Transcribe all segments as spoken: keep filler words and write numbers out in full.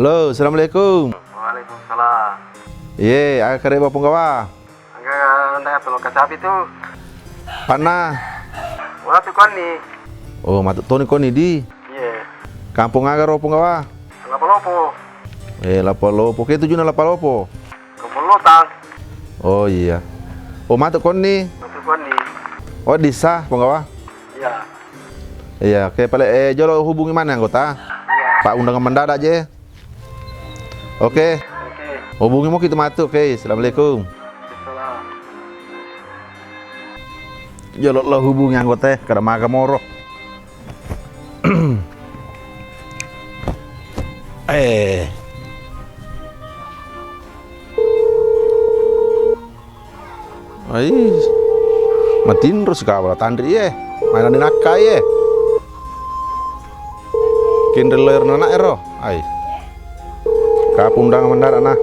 Halo, assalamualaikum. Waalaikumsalam. Iye, aga kareba punggawa? Aga nda tolo kacapi tu. Panna. Wala tu konni. Oh, matu toni konni di. Iye. Kampung aga ro punggawa? Lapalopo. Eh, Lapalopo. Ke tujuna Lapalopo? Kampung Lotang. Oh iya. Oh, matu konni. Matu konni. Oh, disa punggawa? Iya. Iya, oke, pale, eh, jolo hubungi mana anggota? Iya. Pak undangan mendadak je. Oke. Oke. Hubungi mo kita matu. Oke, assalamualaikum. Salam. Jolo lo hubungi anggota, kada maga moro. Eh. Ai, matinro sikawala tanri iye. Maina dinakkai iye. Kinrel layar nana ero. Ai. Kapundang mendadak nah.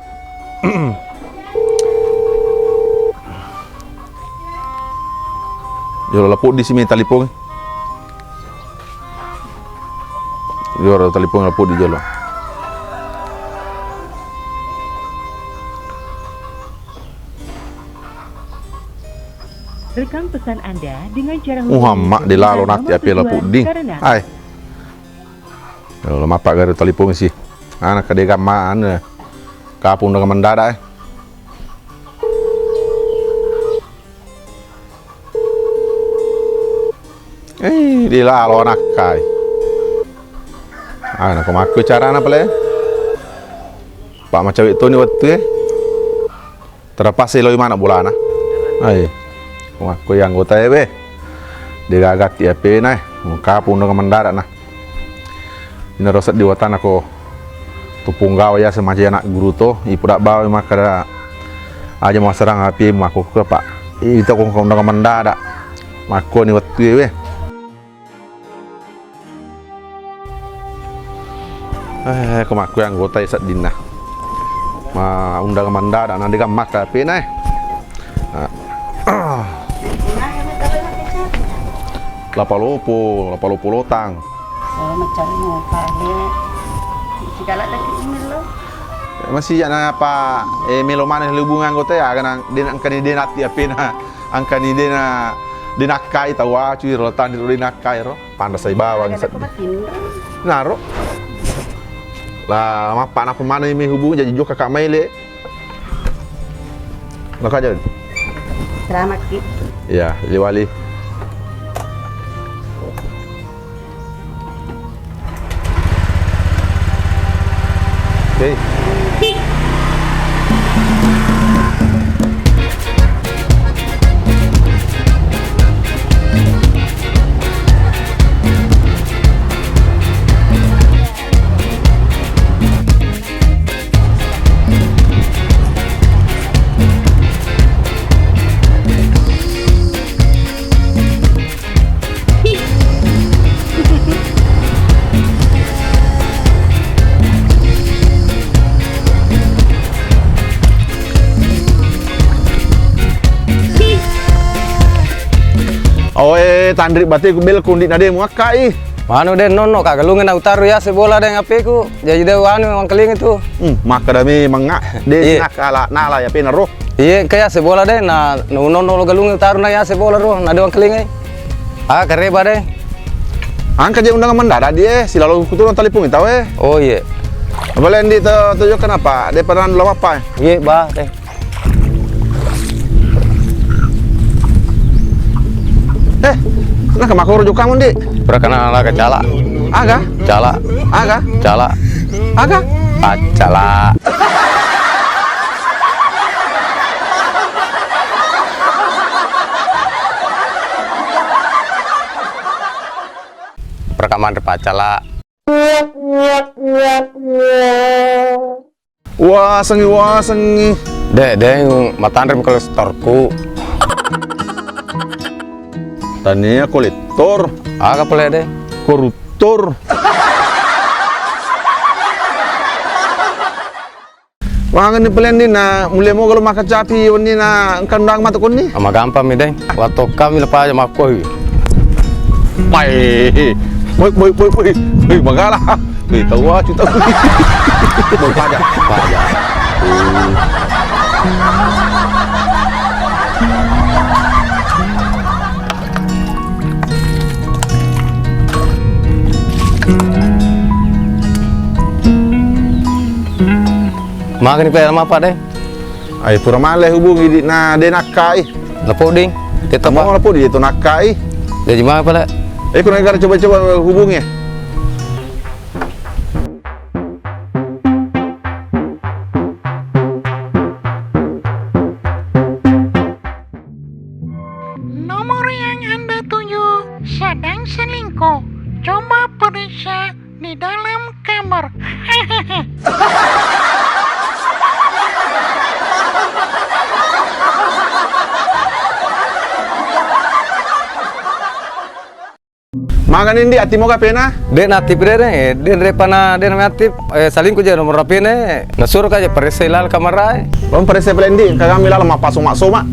Jolo lapuk di sini talipung. Jolo talipung lapuk di jolo. Rekam pesan Anda dengan cara hubungi Muhammad di lalo nati api lapuk di. Karena Ai. Lo mappa gare talipung si. Anak kadega ma anu. Kapundang mendadak eh. Eh, di lalo anakkai. Ah, nako makku carana pale. Pak macawe toni wettu e. Terpaksa iloi mana bolana. Ai. Makku anggota e be. Degagatti apena e. Kapundang mendadak nah. Inaro seddi watana ko tu punggawa ya semaja anak guru to, ipuda bawa makkada aja maserang api makko ke, Pak. Ita ko undang mendadak. Makkoni wettu e we. Eh, ko makko anggota e seddinna. Ma undang mendadak na dega makka apena e. Ah. Lapalopo, Lapalopo Lotang. Oh, macam ni, Pak, he. Segala lagi ini lo. Masih ya na apa, eh, melo mana hubungan anggota ya, karena dia angkani dia nati apena, angkani dia na, dia nakkai tawa, cuy, ro tandi ro dia nakkai ro. Panda sai bawang. Naro. La mappa na pemana mi hubung jaji jokka ka maile. Maka aja. Selamat ki. Ya, liwali. Oke. Oe, tanri bate ku bel kundi na de muakkai. Manu de nonno ka galungan na utaru ya se bola de apeku. Jaji de anu wangkalinga tu. Hmm, makkada memang nga de. Iya. Nakala nala ya pena ro. Iya, engka ya se bola de na nonno lo galungan utaru na ya se bola ro na de wangkalinga. Ah, kareba de. Angka je undangan mendadak die, silalo kuturun talipung tau e. Oh iya. Apa lendi to tujuh kenapa? De pernah lo apa? Iya, bah, de. Eh, nah, kemako rujuk kamu, Ndi? Pura kena ala kecala. Aga? Cala. Aga? Cala. Aga? Pacala. Pura kamanre pacala. Wasengi, wasengi. Dek, dek, matanre kolektorku. Tania kolektor. Aga pole, dek? Koruptor. Wangenni pelendi na mulle mo galo makacapi wenni na engka undang matu konni. Ama gampang mi, dek. Watokka mi lepa aja makkoi. Pai. Poi, poi, poi, poi. Poi, magala. Wih, tahu aja, tahu. Mau pajak, pajak. Magani pa lama apa deh? Ai pura male hubungi di na de nakkai. Lapoding, tetap mau lapoding itu nakkai. Jadi mana pala? Eh, kuna negara coba-coba hubungi. Nomor yang Anda tuju sedang selingkuh. Coba periksa di dalam kamar. Magani ndi, ati moga pena? De' na aktif de', de', de', de' pana, de' na aktif. Eh, salingku je nomor H P-na, nasuro ka je paressai lalo kamarae. Lo paressai pale ndi, kagammi lalo mappasoma-soma.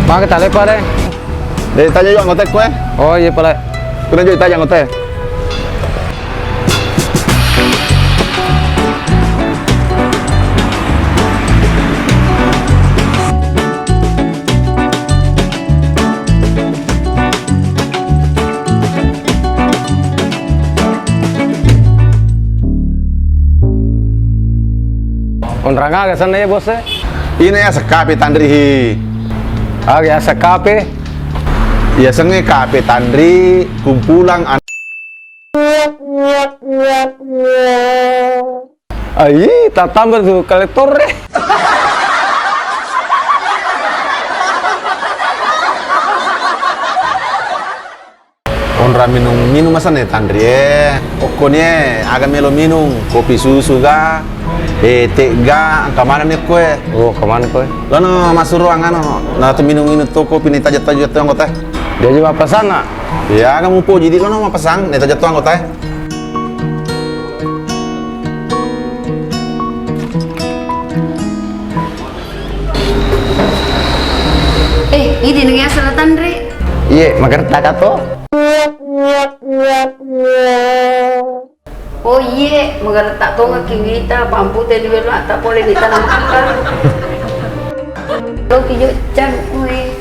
Maka tale pale. De' tanya juga anggota kue. Oh iya pale. Kuna juga tanya anggota. Onrang aga senna ya, Bos, e? Ina ya sekape tanri hi. Aga ya sekape? Ya senge kape tanri kumpulan an- Ai, tatamba tu kalettore. Onra minung-minung masane tanri e. Okkoni e, aga melo minung? Kopi susu ga, e, te ga, engka maneng ni okko e. Oh, engka maneng ko e. Lono massuruang anu, na tu minung-minung to kopi ni taja-taja to anggota. Dia juga pesan nak. Iya, aga mupoji di lono mapasang, neta jatto anggota e. Eh, idi nengya sela tanre. Iye, magerta ka to? Oh iye, magerta tongaki wita, pampute liwela, tak boleh wita namakka. Loki jo can, ue.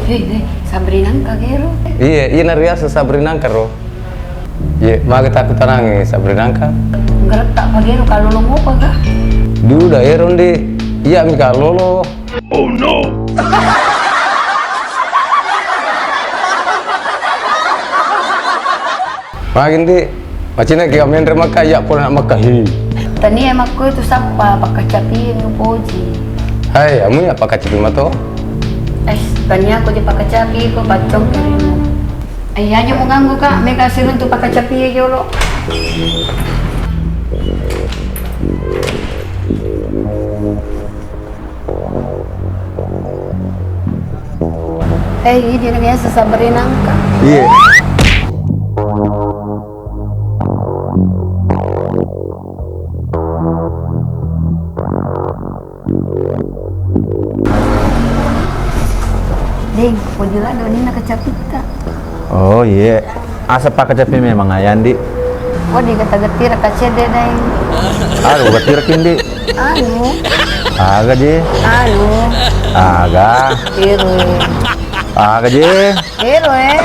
Hei, hei, Sabrina engka gero? Iye, iye nariaseng Sabrina engka ro. Iye, maga taku tanangi Sabrina engka? Geretta pa gero, kalolo mopa ga? Duda ero ndi, iya mi kalolo. Oh no. Magi ndi, macina ki menre makka, iya pole nak makka hi. Tania makko itu sappa, pakkacapi mupoji. Hai, amu ya pakkacapi mato? Eh, tania ko je pakkacapi ko paccong kirimu. Eh, aja mau ganggu kak, mega siruntu pakkacapi jolo. Eh, iya, dia biasa sabarin angka. Iya. Deng, pojula doni na kecapitta. Oh, iya. Asa pakkacapi memang ayandi. Wadi kata getira kacede dai. Aduh, getira kindi. Anu. Aga je. Anu. Aga. Ero. Aga je. Ero eh.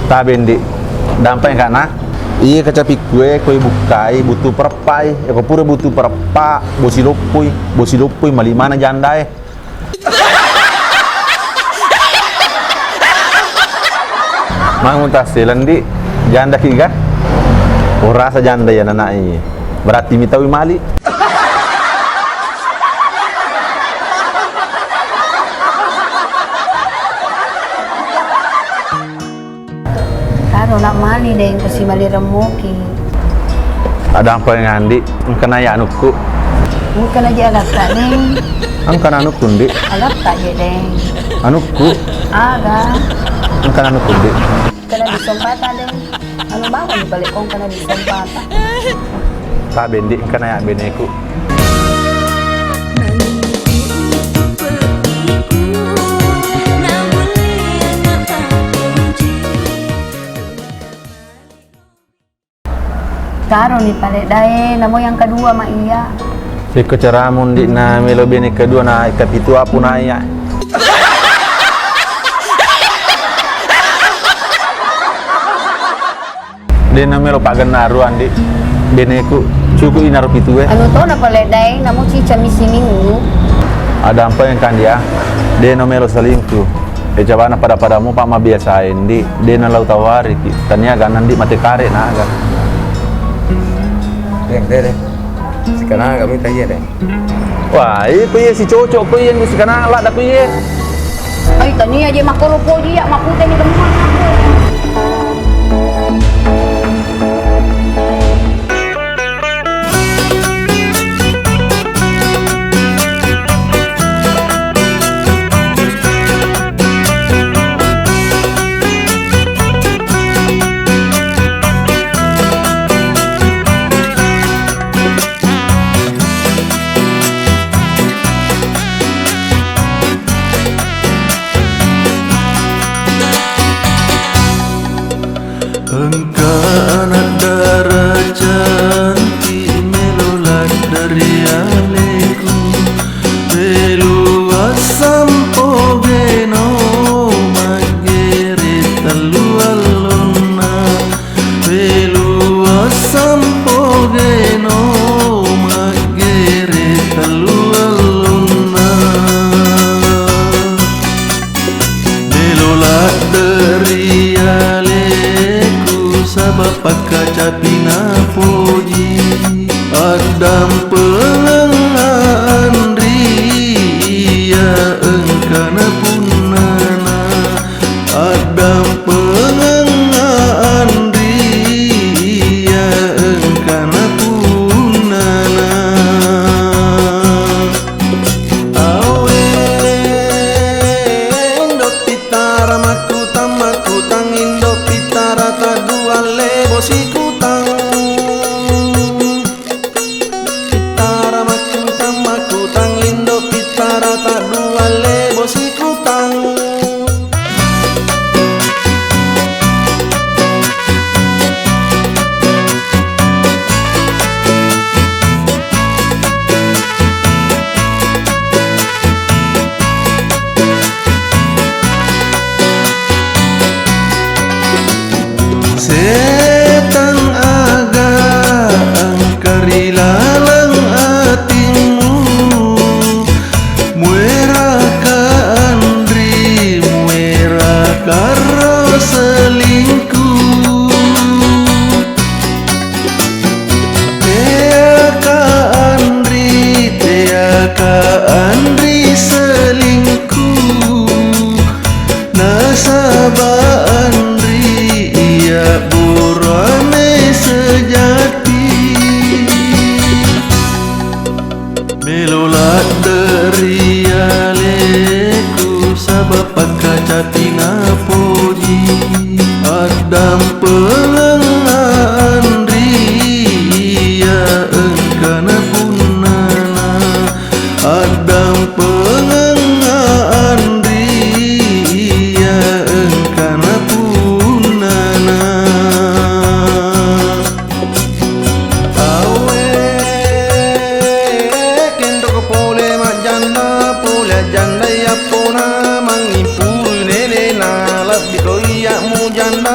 Tabe, Ndi. Dampai engkana. Iya kacapikku e, koi bukkai, butu pereppai. Eko pura butu pereppa, bosi loppoi, bosi loppoi, malimana jandae. Mangutassi, Lendi, janda ki ga? Urasa janda ya nanai. Berarti mitawi mali. Taro nak mali, Deng, kasi mali remmuki. Ada apa yang Andi? Engkana ya anukku. Engkana je alatta, Deng. Engkana anukku, Ndi. Alatta je, Deng. Anukku. Aga. Engkana anukku, Ndi. Engkana disompata, Deng. Anu bangun balik kong kena disompata. Tabe, Ndi, engkana ya beneku. Taro ni pale dae, namo yang kedua ma iya. Sekko caramu, Ndi, na melo bene kedua na kapitu apu na iya. De na melo paggenna aruan, Ndi. Beneku, cukup inaro pitu e. Anu to na pale dae, namo cica misi minggu. Ada apa yang kan dia? De na melo selingkuh. E, cabana pada-padamu, Pak, mabiasa e, Ndi. De na lau tawariki. Tania gana, Ndi, mate kare na aga. Deng, deh, deh. Sikana kami tanya, deh. Wah, iya ko iya si cocok ko iya, Ndi, sikana ladda ko iya. Ai, tania je makkoro poji ya, makkuteni kemana. Engka anak dara cantik melo ladde ri aleku, melo assampo geno maggere tellu allonna, melo assampo geno maggere tellu allonna. Melo ladde ri aleku, saba pakkacapina poji. Addampengeng anri iya engkana punnana. Addampengeng anri iya engkana punnana. Awe, indo pittara makkutang, makkutang indo pittara, taddualle bosi kutang. Pittara makkutang, makkutang indo pittara, taddualle bosi kutang. Setang aga engka ri laleng atimmu, mueraka anri, mueraka ro selingkuh. Teaka anri, teaka anri selingkuh. Nasaba anri iya burane sejati. Melo ladde ri aleku, saba pakkacapina poji. Addampengeng anri iya engkana punnana. Addampengeng anri iya engkana punnana. Awe, kendoko pole majjanda, pole ajjanda iya pona, mangimpuru nelena, lebbi to iya mujanda.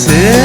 Sing